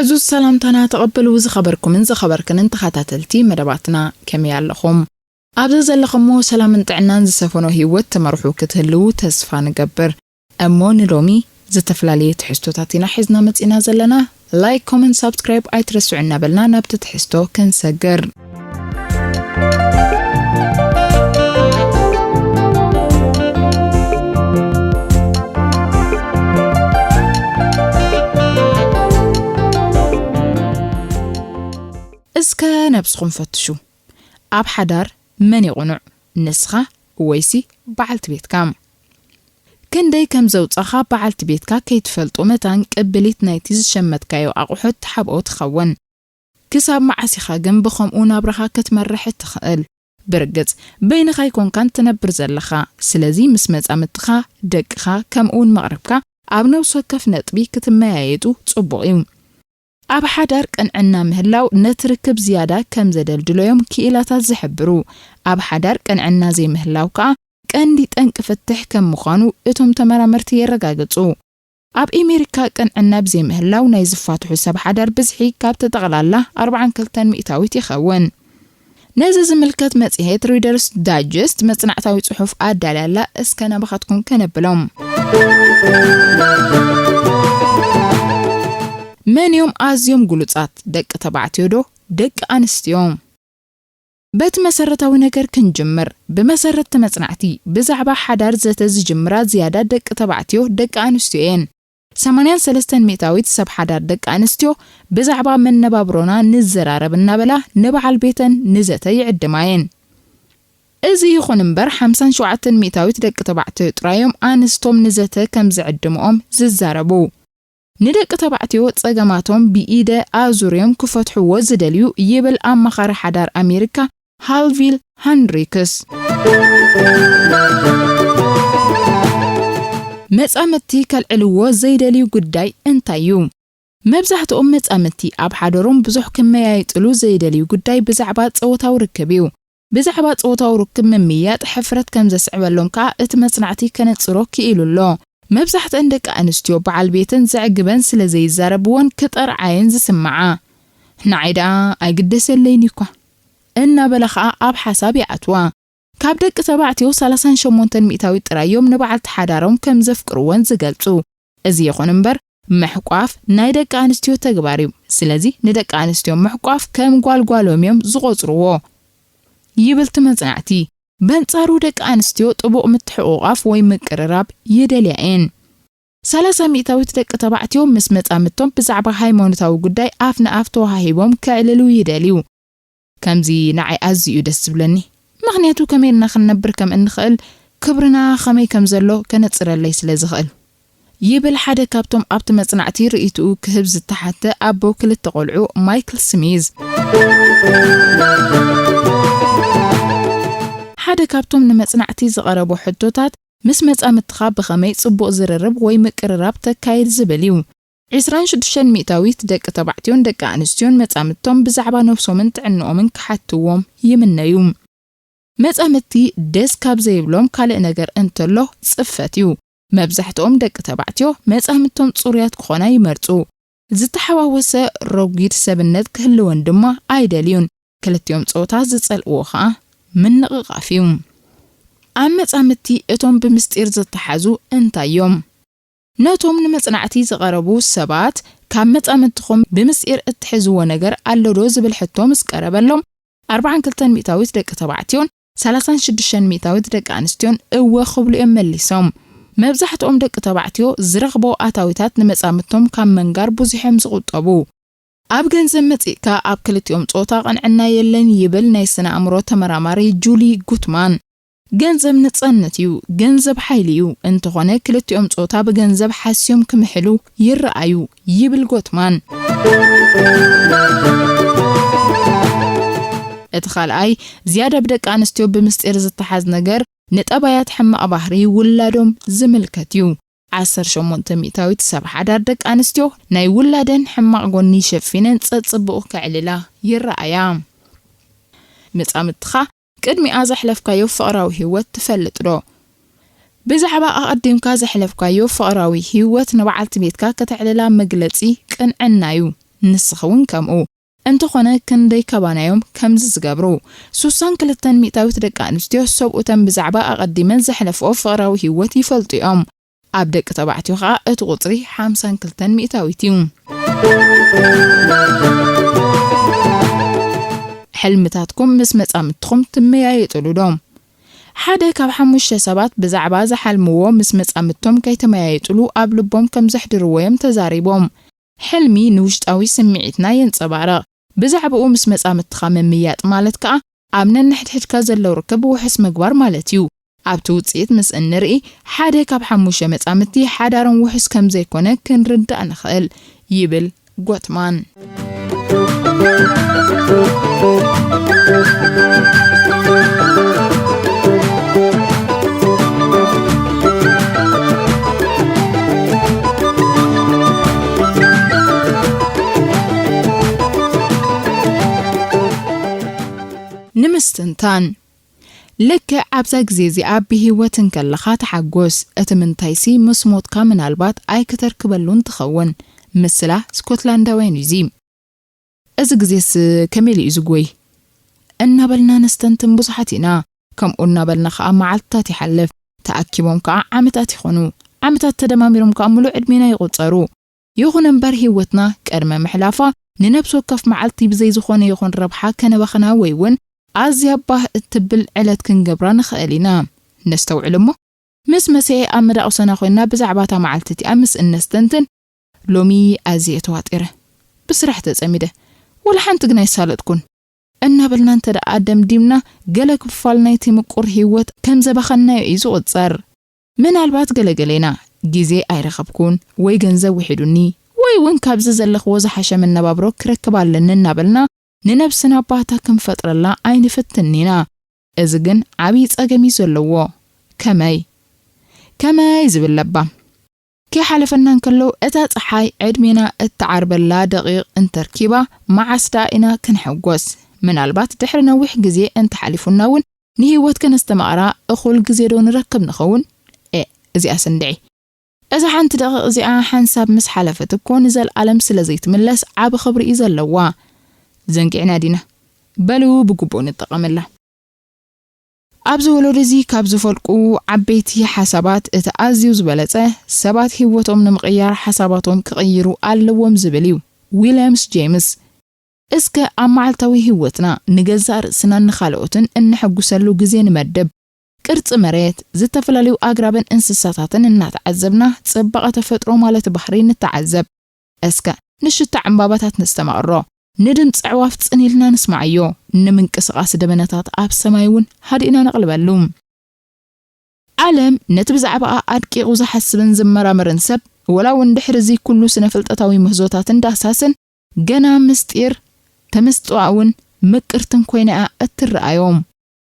ብዙ ሰላምታና ተቐበሉ። ዝኸበርኩምን ዝኸበርክንን ተኸታተልቲ መደባትና፣ ከመይ ኣለኹም? ኣብዚ ዘለኹሞ ሰላምን ጥዕናን ዝሰፈኖ ህይወት ተመርሑ ክትህልዉ ተስፋ ንገብር። እሞ ንሎሚ ዝተፈላለየ ትሕዝቶታት ኢና ሒዝና መጺና ዘለና። ላይክ፣ ኮመንት፣ ሳብስክራይብ ኣይትረስዑ እናበልና ናብቲ ትሕዝቶ ክንሰግር። እስከ ነብስኹም ፈትሹ። ኣብ ሓዳር መን ይቕኑዕ? ንስኻ ወይሲ በዓልቲ ቤትካ? ክንደይ ከም ዘውጻኻ በዓልቲ ቤትካ ከይትፈልጦ መታን ቅብሊት ናይቲ ዝሸመትካዮ ኣቑሑት ትሓብኦ ትኸውን። ክሳብ መዓስ ኢኻ ግን ብኸምኡ ናብራኻ ክትመርሕ እትኽእል? ብርግጽ በይንኻ ኣይኮንካን ትነብር ዘለኻ። ስለዚ ምስ መጻምድትኻ፣ ደቅኻ፣ ከምኡውን መቕርብካ ኣብ ነብሲ ወከፍ ነጥቢ ክትመያየጡ ጽቡቕ እዩ። ኣብ ሓዳር ቅንዕና ምህላው ነቲ ርክብ ዝያዳ ከም ዘደልድሎ እዮም ክኢላታት ዝሕብሩ። ኣብ ሓዳር ቅንዕና ዘይምህላው ከኣ ቀንዲ ጠንቂ ፍትሕ ከም ምዃኑ እቶም ተመራመርቲ የረጋግጹ። ኣብ ኣሜሪካ ቅንዕና ብዘይምህላው ናይ ዝፋትሑ ሰብ ሓዳር ብዝሒ ካብቲ ጠቕላላ ኣርብዓን ክልተን ሚእታዊት ይኸውን። ነዚ ዝምልከት መጽሔት ሪደርስ ዳይጀስት መጽናዕታዊ ጽሑፍ ኣዳልያላ፣ እስከ ናባኻትኩም ከነብሎም። መን እዮም ኣዝዮም ግሉጻት? ደቂ ተባዕትዮ ዶ ደቂ ኣንስትዮ? በቲ መሰረታዊ ነገር ክንጅምር። ብመሰረት እቲ መጽናዕቲ፣ ብዛዕባ ሓዳር ዘተ ዝጅምራ ዝያዳ ደቂ ተባዕትዮ ደቂ ኣንስትዮ እየን። ሰማንያን ሰለስተን ሚእታዊት ሰብ ሓዳር ደቂ ኣንስትዮ ብዛዕባ መነባብሮና ንዘራረብ እናበላ ንበዓል ቤተን ንዘተ ይዕድማ እየን። እዚ ይኹን እምበር፣ ሓምሳን ሸውዓተን ሚእታዊት ደቂ ተባዕትዮ ጥራዮም ኣንስቶም ንዘተ ከም ዝዕድምኦም ዝዛረቡ። ንደቂ ተባዕትዮ ጸገማቶም ብኢደ ኣዙርዮም ክፈትሕዎ ዝደልዩ ይብል ኣማኻሪ ሓዳር ኣሜሪካ ሃልቪል ሃንድሪክስ። መጻምድቲ ከልዕልዎ ዘይደልዩ ጉዳይ እንታይ እዩ? መብዛሕትኦም መጻምድቲ ኣብ ሓደሮም ብዙሕ ክመያየጥሉ ዘይደልዩ ጉዳይ ብዛዕባ ጸወታዊ ርክብ እዩ። ብዛዕባ ጾታዊ ርክብ ምምይያጥ ሕፍረት ከም ዘስዕበሎም ከኣ እቲ መጽናዕቲ ከነጽሮ ክኢሉ ኣሎ። መብዛሕትአን ደቂ ኣንስትዮ በዓል ቤተን ዘዕግበን ስለ ዘይዛረብወን ክጠርዓየን ዝስምዓ። ንዓይ ደኣ ኣይግደሰለይን እኳ እናበላ ከኣ ኣብ ሓሳብ ይኣትዋ። ካብ ደቂ ተባዕትዮ ሰላሳን ሸሞንተን ሚእታዊት ጥራይ እዮም ንበዓልቲ ሓዳሮም ከም ዘፍቅርወን ዝገልጹ። እዚ ይኹን እምበር፣ ምሕቋፍ ናይ ደቂ ኣንስትዮ ተግባር እዩ። ስለዚ ንደቂ ኣንስትዮ ምሕቋፍ ከም ጓልጓሎም እዮም ዝቖጽርዎ ይብል እቲ መጽናዕቲ። በንጻሩ ደቂ ኣንስትዮ ጥቡቕ ምትሕቑቓፍ ወይ ምቅርራብ ይደልያ እየን። ሰላሳ ሚእታዊት ደቂ ተባዕትዮ ምስ መጻምድቶም ብዛዕባ ሃይማኖታዊ ጉዳይ ኣፍ ንኣፍ ተወሃሂቦም ከዕልሉ ይደልዩ። ከምዚ ንዓይ ኣዝዩ እዩ ደስ ዝብለኒ። ምኽንያቱ ከመይ ኢልና ክንነብር ከም እንኽእል፣ ክብርና ከመይ ከም ዘሎ ከነጽረለይ ስለ ዝኽእል። ይብል ሓደ ካብቶም ኣብቲ መጽናዕቲ ርእይትኡ ክህብ ዝተሓተ ኣቦ ክልተ ቆልዑ ማይክል ስሚዝ። ሓደ ካብቶም ንመጽናዕቲ ዝቐረቡ ሕቶታት፣ ምስ መጻምድትኻ ብኸመይ ጽቡቕ ዝርርብ ወይ ምቅርራብ ተካይድ ዝብል እዩ። ዕስራን ሽዱሽተን ሚእታዊት ደቂ ተባዕትዮን ደቂ ኣንስትዮን መጻምድቶም ብዛዕባ ነብሶምን ጥዕንኦምን ክሓትዎም ይምነዩ። መጻምድቲ ደስ ካብ ዘይብሎም ካልእ ነገር እንተሎ ጽፈት እዩ። መብዛሕትኦም ደቂ ተባዕትዮ መጻምድቶም ጽሩያት ክኾና ይመርጹ። ዝተሓዋወሰ ረጒድ ሰብነት ክህልወን ድማ ኣይደልዩን። ክልቲኦም ጾታ ዝጸልእዎ ኸኣ ምንቕቓፍ እዩ። ኣብ መጻምድቲ እቶም ብምስጢር ዝተሓዙ እንታይ እዮም? ነቶም ንመጽናዕቲ ዝቐረቡ ሰባት፣ ካብ መጻምድትኹም ብምስጢር እትሕዝዎ ነገር ኣሎ ዶ ዝብል ሕቶ ምስ ቀረበሎም፣ ኣርብዓን ክልተን ሚእታዊት ደቂ ተባዕትዮን ሰላሳን ሽዱሽተን ሚእታዊት ደቂ ኣንስትዮን እወ ክብሉ እዮም መሊሶም። መብዛሕትኦም ደቂ ተባዕትዮ ዝረኽብዎ ኣታዊታት ንመጻምድቶም ካብ መንጋር ብዙሕ እዮም ዝቑጠቡ። ኣብ ገንዘብ መጺእካ ኣብ ክልቲኦም ጾታ ቅንዕና የለን ይብል ናይ ስነ ኣእምሮ ተመራማሪ ጁሊ ጉትማን። ገንዘብ ነጻነት እዩ፣ ገንዘብ ሓይሊ እዩ። እንተኾነ ክልቲኦም ጾታ ብገንዘብ ሓስዮም ክምሕሉ ይረኣዩ ይብል ጎትማን። እቲ ካልኣይ ዝያዳ ብደቂ ኣንስትዮ ብምስጢር ዝተሓዝ ነገር ንጠባያት ሕማቕ ባህሪ ውላዶም ዝምልከት እዩ። ዓሰርተ ሸሞንተ ሚእታዊት ሰብ ሓዳር ደቂ ኣንስትዮ ናይ ውላደን ሕማቕ ጎኒ ሸፊነን ጸጽቡቑ ከዕልላ ይረኣያ። መጻምድትኻ ቅድሚኣ ዘሕለፍካዮ ፍቕራዊ ህይወት ትፈልጥ ዶ? ብዛዕባ ኣቐዲምካ ዘሕለፍካዮ ፍቕራዊ ህይወት ንበዓልቲ ቤትካ ከተዕልላ መግለጺ ቅንዕና እዩ። ንስኺ እውን ከምኡ። እንተኾነ ክንደይ ካባናዮም ከምዚ ዝገብሩ? ስሳን ክልተን ሚእታዊት ደቂ ኣንስትዮ ሰብኡተን ብዛዕባ ኣቐዲመን ዘሕለፍኦ ፍቕራዊ ህይወት ይፈልጡ እዮም። ኣብ ደቂ ተባዕትዮ ኸኣ እቲ ቁጽሪ ሓምሳን ክልተን ሚእታዊት እዩ። ሕልምታትኩም ምስ መጻምድትኹም ትመያየጥሉ ዶ? ሓደ ካብ ሓሙሽተ ሰባት ብዛዕባ ዝሓልምዎ ምስ መጻምድቶም ከይተመያየጥሉ ኣብ ልቦም ከም ዘሕድርዎ እዮም ተዛሪቦም። ሕልሚ ንውሽጣዊ ስምዒትና የንጸባርቕ። ብዛዕባኡ ምስ መጻምድትኻ ምምያጥ ማለት ከኣ ኣብ ነንሕድሕድካ ዘለዉ ርክብ ውሑስ ምግባር ማለት እዩ። ኣብቲ ውጽኢት ምስ እንርኢ፣ ሓደ ካብ ሓሙሽተ መጻምድቲ ሓዳሮም ውሑስ ከም ዘይኮነ ክንርዳእ ንኽእል፣ ይብል ጎትማን። ንምስትንታን፣ ልክዕ ኣብዛ ግዜ እዚኣ ብህይወት እንከለኻ ተሓጎስ። እቲ ምንታይሲ፣ ምስ ሞትካ ምናልባት ኣይክተርክበሉን ትኸውን። ምስላ ስኮትላንዳውያን እዩ እዚ። እዚ ግዜስ ከመይ ኢሉ እዩ ዝጎይ? እናበልና ነስተንትን ብዙሓት ኢና። ከምኡ እናበልና ከኣ መዓልትታት ይሓልፍ። ተኣኪቦም ከኣ ዓመታት ይኾኑ። ዓመታት ተደማሚሮም ከኣ ምሉእ ዕድሜና ይቑጸሩ። ይኹን እምበር ህይወትና ቅድመ ምሕላፋ ንነብሲ ወከፍ መዓልቲ ብዘይ ዝኾነ ይኹን ረብሓ ከነባኽና ወይ እውን ኣዝያ ባህ እትብል ዕለት ክንገብራ ንኽእል ኢና። ነስተውዕል እሞ፣ ምስ መሰኤ ኣብ መዳቑሰና ኮይንና ብዛዕባ እታ መዓልቲ እቲኣ ምስ እነስተንትን፣ ሎሚ ኣዝየ ተዋጢረ፣ ብስራሕ ተጸሚደ፣ ወላ ሓንቲ ግን ኣይሳለጥኩን እናበልና እንተ ደኣ ደምዲምና፣ ገለ ክፋል ናይቲ ምቁር ህይወት ከም ዘባኸንናዮ እዩ ዝቑጸር። ምናልባት ገለገሌና፣ ግዜ ኣይረኸብኩን ወይ ገንዘብ ውሒዱኒ ወይ እውን ካብዚ ዘለኽዎ ዝሓሸ መነባብሮ ክረክብ ኣለኒ እናበልና ንነብስና ባታ ክንፈጥረላ ኣይንፍትን ኢና። እዚ ግን ዓብዪ ጸገም እዩ ዘለዎ። ከመይ? ከመይ ዝብል ለባም። ከይሓለፈና እንከሎ፣ እታ ጸሓይ ዕድሜና እትዓርበላ ደቂቕ እንተርኪባ፣ መዓስ ደኣ ኢና ክንሕጎስ? ምናልባት ድሕሪ ነዊሕ ግዜ እንተሓሊፉና እውን፣ ንህይወት ከነስተማቕራ እኹል ግዜ ዶ ንረክብ ንኸውን? ኤእ፣ እዚኣስ እንድዒ። እዛ ሓንቲ ደቂቕ እዚኣ ሓንሳብ ምስ ሓለፈት እኮ ንዘለኣለም ስለ ዘይትምለስ ዓቢ ክብሪ እዩ ዘለዋ። ዘንጊዕና ዲና? በሉ ብግቡእ ንጠቐመላ። ኣብዚ ወለዶ እዚ ካብ ዝፈልቁ ዓበይቲ ሓሳባት እቲ ኣዝዩ ዝበለጸ፣ ሰባት ህይወቶም ንምቕያር ሓሳባቶም ክቕይሩ ኣለዎም ዝብል እዩ። ዊልያምስ ጄምስ። እስከ ኣብ መዓልታዊ ህይወትና ንገዛእ ርእስናን ንኻልኦትን እነሐጉሰሉ ግዜ ንመድብ። ቅርጺ መሬት፣ ዝተፈላለዩ ኣግራብን እንስሳታትን እናተዓዘብና ጽባቐ ተፈጥሮ ማለት ባህሪ ንተዓዘብ። እስከ ንሽታ ዕምባባታት ነስተማቕሮ፣ ንድምጺ ኣዕዋፍ ጽን ኢልና ንስማዓዮ፣ ንምንቅስቓስ ደበናታት ኣብ ሰማይ እውን ሃዲእና ነቕልበሉ። ዓለም ነቲ ብዛዕባኣ ኣድቂቑ ዝሓስብን ዝመራመርን ሰብ፣ ወላ እውን ድሕሪ እዚ ኩሉ ስነ-ፍልጠታዊ ምህዞታትን ዳህሳስን፣ ገና ምስጢር ተመስጥኣ እውን ምቅርትን ኮይና እያ እትረኣዮም።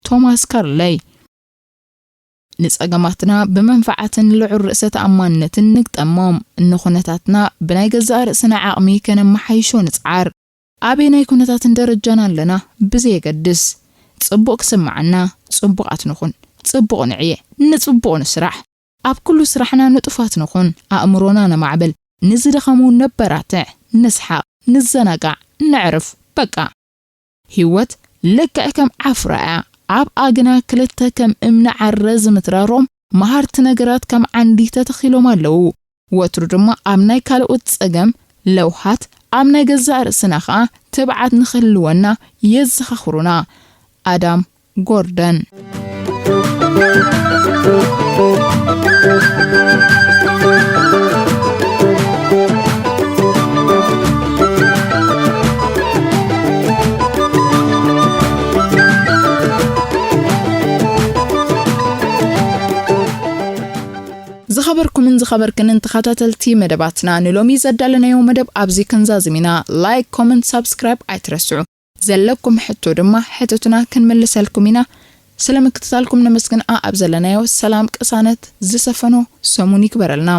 ቶማስ ካርለይ። ንጸገማትና ብመንፈዓትን ልዑል ርእሰ ተኣማንነትን ንግጠሞም። ንኹነታትና ብናይ ገዛእ ርእስና ዓቕሚ ከነመሓይሾ ንጽዓር። ኣበየናይ ኩነታትን ደረጃን ኣለና ብዘየገድስ፣ ጽቡቕ ክስምዓና፣ ጽቡቓት ንኹን፣ ጽቡቕ ንዕየ፣ ንጽቡቕ ንስራሕ። ኣብ ኩሉ ስራሕና ንጡፋት ንኹን፣ ኣእምሮና ነማዕብል፣ ንዝደኸሙ ነበራትዕ፣ ንስሓቕ፣ ንዘናጋዕ፣ ነዕርፍ፣ በቃ። ህይወት ልክዕ ከም ዓፍራ እያ። ኣብኣ ግና ክልተ ከም እምኒ ዓረ ዝምትራሮም መሃርቲ ነገራት ከም ዓንዲ ተተኺሎም ኣለዉ። ወትሩ ድማ ኣብ ናይ ካልኦት ጸገም ለውሃት፣ ኣብ ናይ ገዛእ ርእስና ኸኣ ትብዓት ንኽህልወና የዘኻኽሩና። ኣዳም ጎርደን። ዝኸበርኩምን ዝኸበርክንን ተኸታተልቲ መደባትና፣ ንሎሚ ዘዳለናዮ መደብ ኣብዚ ክንዛዝም ኢና። ላይክ፣ ኮመንት፣ ሳብስክራይብ ኣይትረስዑ። ዘለኩም ሕቶ ድማ ሕተቱና፣ ክንምልሰልኩም ኢና። ስለ ምክትታልኩም ነመስግን። ኣብ ዘለናዮ ሰላም ቅሳነት ዝሰፈኖ ሰሙን ይግበረልና።